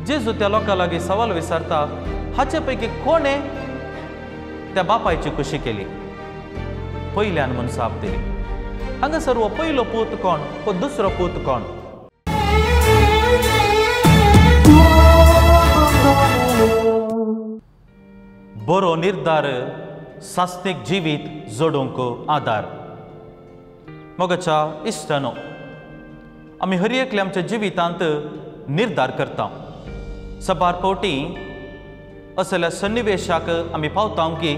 जेजू त्या लोकां लागीं सवाल विचारता, हाचे पैकी कोणें त्या बापायची खुशी केली? पयल्यान म्हूण जाप दिली. हांगासर हो पयलो पूत कोण, हो दुसरो पूत कोण? बरो निर्धार सास्नीक जिवीत जोडूंक आदार. मोगाच्या इश्टानो, आमी हर एकले आमच्या जिवितांत निर्धार करता. सबार फावटी असल्या सन्निवेशाक आमी पावता की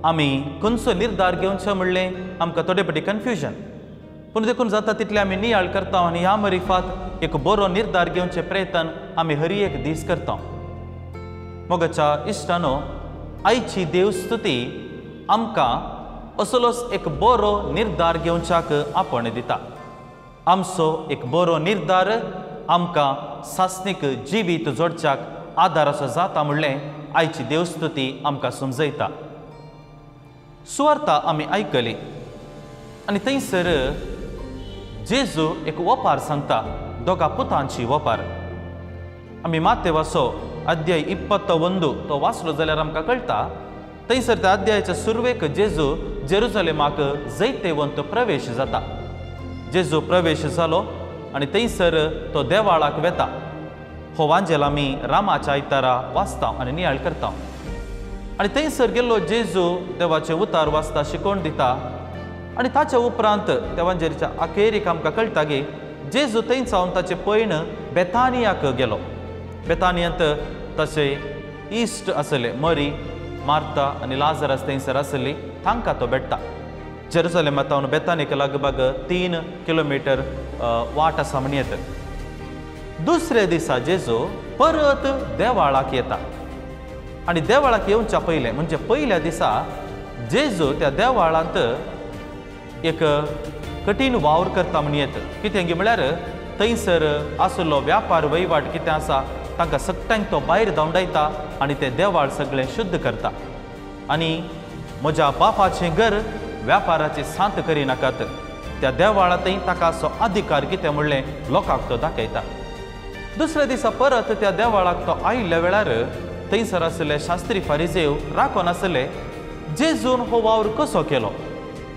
आमी खंयचो निर्धार घेवचो म्हणलें आमकां थोडे फावटी कन्फ्युजन. पूण देखून जाता तितलें आमी नियाळ करता आनी ह्या मरिफात एक बरो निर्धार घेवचे प्रयत्न आमी हर एक दीस करता. मोगाच्या इश्टानो, आयची देवस्तुती आमकां असलोच एक बरो निर्धार घेवच्याक आपण दिता. आमचो एक बरो निर्धार आमकां सासनीक जिवीत जोडच्याक आदार असो जाता म्हणलें आयची देवस्तुती आमकां समजयता. सुवार्ता आमी आयकली आनी थंयसर जेजू एक वपार सांगता, दोगा पुतांची वपार. आमी मातेवाचो अध्याय 21 तो वाचलो जाल्यार आमकां कळटा, थंयसर त्या अध्यायाच्या सुरवेक जेजू जेरुजलेमाक जैतेवंत प्रवेश जाता. जेजू प्रवेश जालो आनी थंयसर तो देवाळाक वेता. हो वांजेल आमी रामाच्या आयतारा वाचता आनी नियाळ करता. आनी थंयसर गेल्लो जेजू देवाचे उतार वाचता, शिकोवन दिता. आनी ताच्या उपरांत त्या वांजेरीच्या अखेरीक आमकां कळटा की जेजू थंय सावन ताचे पयण बेतानियाक गेलो. बेतानियांत तशे इश्ट आसले, मरी, मार्ता आनी लाजरस थंयसर आसली, तांकां तो भेट्टा. जेरुजलेमा सावन बेतानीक लगभग 3 किलोमिटर वाट आसा म्हण येता. दुसऱ्या दिसा जेजू परत देवाळाक येता आनी देवाळाक येवच्या पयलें म्हणजे पयल्या दिसा जेजू त्या देवाळांत एक कठीण वावर करता म्हण येता. कितें गी म्हळ्यार थंयसर आशिल्लो व्यापार वहिवाट कितें आसा तांकां सगळ्यांक तो भायर धांवडायता आनी ते देवाळ सगळें शुद्ध करता. आनी म्हज्या बापाचें घर व्यापाराची सांत करिनाकात, त्या देवाळांतय ताका असो अधिकार कितें म्हणलें लोकांक तो दाखयता. दुसऱ्या दिसा परत त्या देवाळाक तो आयिल्ल्या वेळार थंयसर आशिल्ले शास्त्री फारिजेव राखून आसले जेजून हो वावर कसो केलो,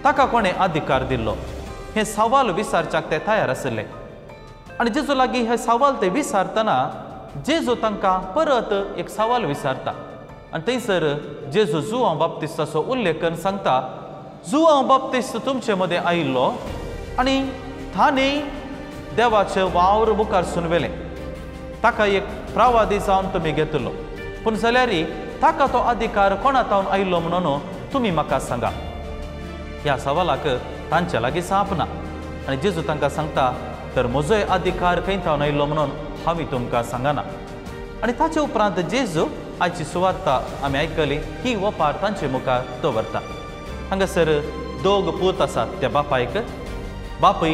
ताका कोणें अधिकार दिल्लो हें सवाल विचारच्याक ते तयार आशिल्ले. आनी जेजू लागीं हे सवाल ते विचारतना जेजू तांकां परत एक सवाल विचारता. आनी थंयसर जेजू जुआंव बाप्तिस्ताचो उल्लेख करून सांगता, जुआंव बाप्तिस्त तुमचे मदें आयिल्लो आनी ताणें देवाचे वावर मुखार सुनवेलें, ताका एक प्रवादी जावन तुमी घेतलो, पूण जाल्यार ताका तो अधिकार कोणा तावन आयिल्लो म्हणून तुमी म्हाका सांगा. ह्या सवालाक तांचे लागीं जाप ना. आनी जेजू तांकां सांगता, तर म्हजोय अधिकार खंय तावन आयिल्लो म्हणून हांवें तुमकां सांगना. आनी ताचे उपरांत जेजू आयची सुवार्ता आमी आयकली ही वपार तांचे मुखार दवरता. हांगासर दोग पूत आसात त्या बापायक. बापूय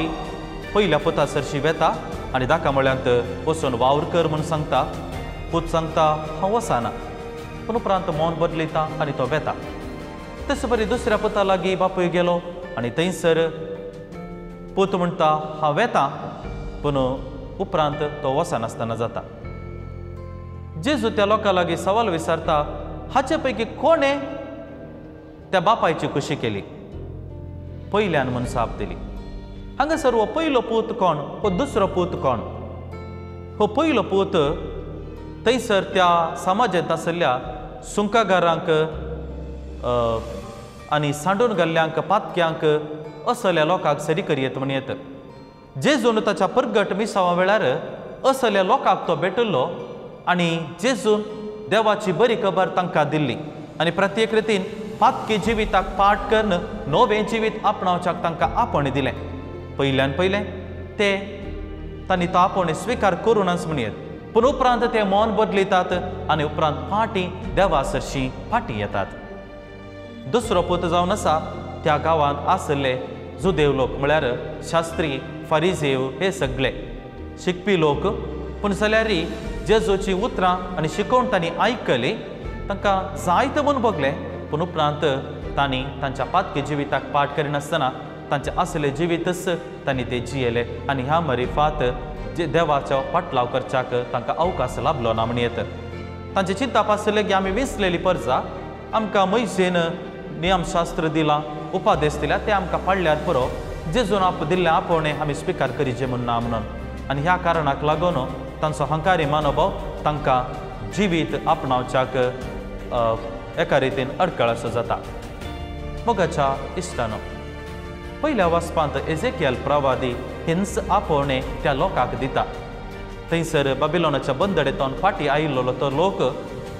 पयल्या पुता सरशी वेता आनी दाका म्हळ्यांत वचून वावर कर म्हूण सांगता. पूत सांगता हांव वचना, पूण उपरांत मौन बदलयता आनी तो वेता. तशे परी दुसऱ्या पुता लागीं बापूय गेलो आनी थंयसर पूत म्हणटा हांव वेता, पूण उपरांत तो वचनासतना जाता. जेजू त्या लोकां लागीं सवाल विचारता, हाचे पैकी कोणें त्या बापायची खुशी केली? पयल्यान म्हूण जाप दिली. हांगासर हो पयलो पूत कोण, हो दुसरो पूत कोण? हो पयलो पूत थंयसर त्या समाजांत आशिल्ल्या सुंकागारांक आनी सांडून घाल्ल्यांक, पातक्यांक असल्या लोकांक सरी करयेत म्हण येत. जेजून ताच्या परगट मिसावा वेळार असल्या लोकांक तो भेटिल्लो आनी जेजून देवाची बरी खबर तांकां दिल्ली आनी प्रत्येक रितीन पातकी जिविताक पाठ करून नवें जिवीत आपणावच्याक तांकां आपोवणें दिलें. पयल्यान पयलें ते तांणी तो आपोवणें स्विकार करूनच म्हणयेत, पूण उपरांत ते मन बदलितात आनी उपरांत फाटीं देवा सरशीं फाटीं येतात. दुसरो पूत जावन आसा त्या गांवांत आशिल्ले जुदेव लोक म्हळ्यार शास्त्री, फारिजेव हे सगळे शिकपी लोक, पूण जाल्यार जेजूची उतरां आनी शिकोवण तांणी आयकली, तांकां जायते म्हूण भोगलें, पूण उपरांत तांणी तांच्या पातकी जिविताक पाठ करिनासतना तांचें आसलें जिवीतच तांणी ते जियेले आनी ह्या मरिफात जे देवाचो पाटलाव करच्याक तांकां अवकाश लाभलो ना म्हणयेत। तांचे चिंतप आसलें की आमी विसलेली परजा, आमकां मैसेन नियमशास्त्र दिलां, उपादेश दिल्या, ते आमकां पाडल्यार पुरो, जेजून आप दिल्लें आपोवणें आमी स्विकार करीचें म्हूण ना म्हणून। आनी ह्या कारणाक लागून तांचो हंकारी मनोभाव तांकां जिवीत आपणावच्याक एका रितीन अडकळ असो जाता। मोगाच्या इश्टानो, पयल्या वाचपांत एजेकियल प्रवादी हिंस आपोवणें त्या लोकांक दिता। थंयसर बाबिलोनाच्या बंदडेंतल्यान फाटीं आयिल्लो तो लोक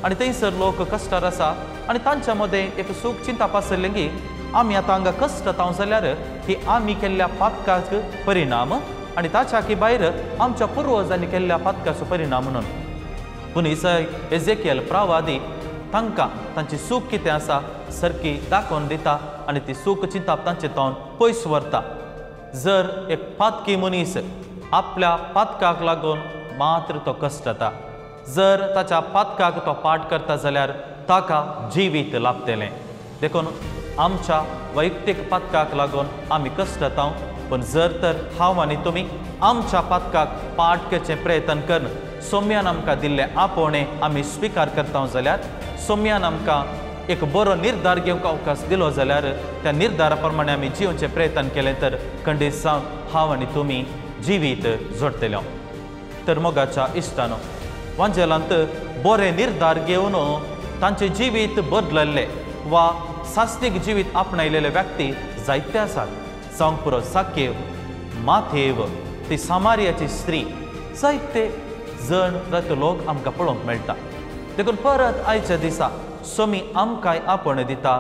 आनी थंयसर लोक कश्टार आसा आनी तांच्या मदें एक सूख चिंतप आसलें की आमी आतां हांगा कश्टतांव जाल्यार ही आमी केल्ल्या पातकाक परिणाम आनी ताच्या भायर आमच्या पुर्वजांनी केल्ल्या पातकाचो परिणाम म्हणून। पूण एजेकियल प्रवादी तांकां तांची सूख कितें आसा सारकी दाखोवन दिता आनी ती सूख चिंतप तांचे तोंड पयस व्हरता। जर एक पातकी मनीस आपल्या पातकाक लागून मात्र तो कश्टता, जर ताच्या पातकाक तो पाठ करता जाल्यार ताका जिवीत लाभतलें। देखून आमच्या वैयक्तीक पातकाक लागून आमी कश्टता, पूण जर तर हांव आनी तुमी आमच्या पातकाक पाठ करचें प्रयत्न करून सोम्यान आमकां दिल्लें आपोवणें आमी स्विकार करता जाल्यार, सोम्यान आमकां एक बरो निर्धार घेवंक अवकाश दिलो जाल्यार त्या निर्धारा प्रमाणे आमी जिवचें प्रयत्न केलें तर खंडीत जावन हांव आनी तुमी जिवीत जोडटले। तर मोगाच्या इश्टानो, वांजेलांत बरे निर्धार घेवन तांचें जिवीत बदलल्लें वा सास्तीक जिवीत आपणायलेले व्यक्ती जायते आसात। जावंक पुरो साकेव, माथेव, ती सामारियाची स्त्री, जायते जण जायते लोक आमकां पळोवंक मेळटा। देखून परत आयच्या दिसा सोमी आमकांय आपण दिता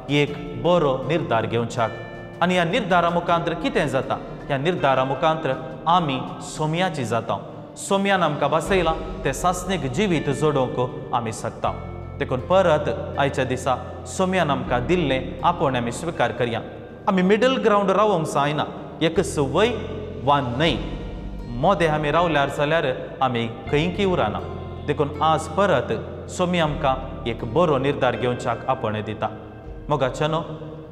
एक बरो निर्धार घेवच्याक आनी ह्या निर्धारा मुखांतर कितें जाता, ह्या निर्धारा मुखांतर आमी सोम्याची जाता। सोम्यान आमकां बसयलां तें सासणीक जिवीत जोडोवंक आमी शकता। देखून परत आयच्या दिसा सोम्यान आमकां दिल्लें आपोवणें आमी स्विकार करया। आमी मिडल ग्रावंड रावोंक जायना, एक वय वा न्हय मोदें आमी रावल्यार जाल्यार आमी खंय उरना। देखून आज परत सोमी आमकां एक बरो निर्धार घेवच्याक आपोवणें दिता। मोगाच्यानो,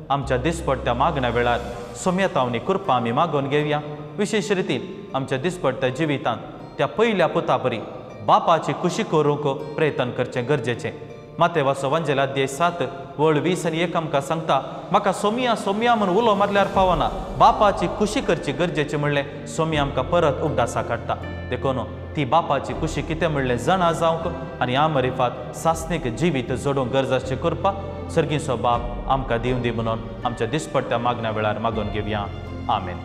आमच्या दिसपडट्या मागण्या वेळार सोम्या तावनी कृपा आमी मागोवन घेवया। विशेश रितीन आमच्या दिसपडट्या जिवितांत त्या पयल्या पुता परी बापाची खुशी करूंक प्रयत्न करचें गरजेचें। मातेवाचो वंजेल अध्याय 7 वळ 20 आनी 1 आमकां सांगता, म्हाका सोमिया सोमिया म्हूण उलो मारल्यार पावना, बापाची खुशी करची गरजेची म्हणलें सोमिया आमकां परत उगडासा काडटा। देखून ती बापाची खुशी कितें म्हणलें जाणा जावंक आनी ह्या मरिफात सासणीक जिवीत जोडूंक गरज आसची कृपा सर्गीचो बाप आमकां दिवं दी म्हणून आमच्या दिसपडट्या मागण्या वेळार मागून घेवया। आमेन।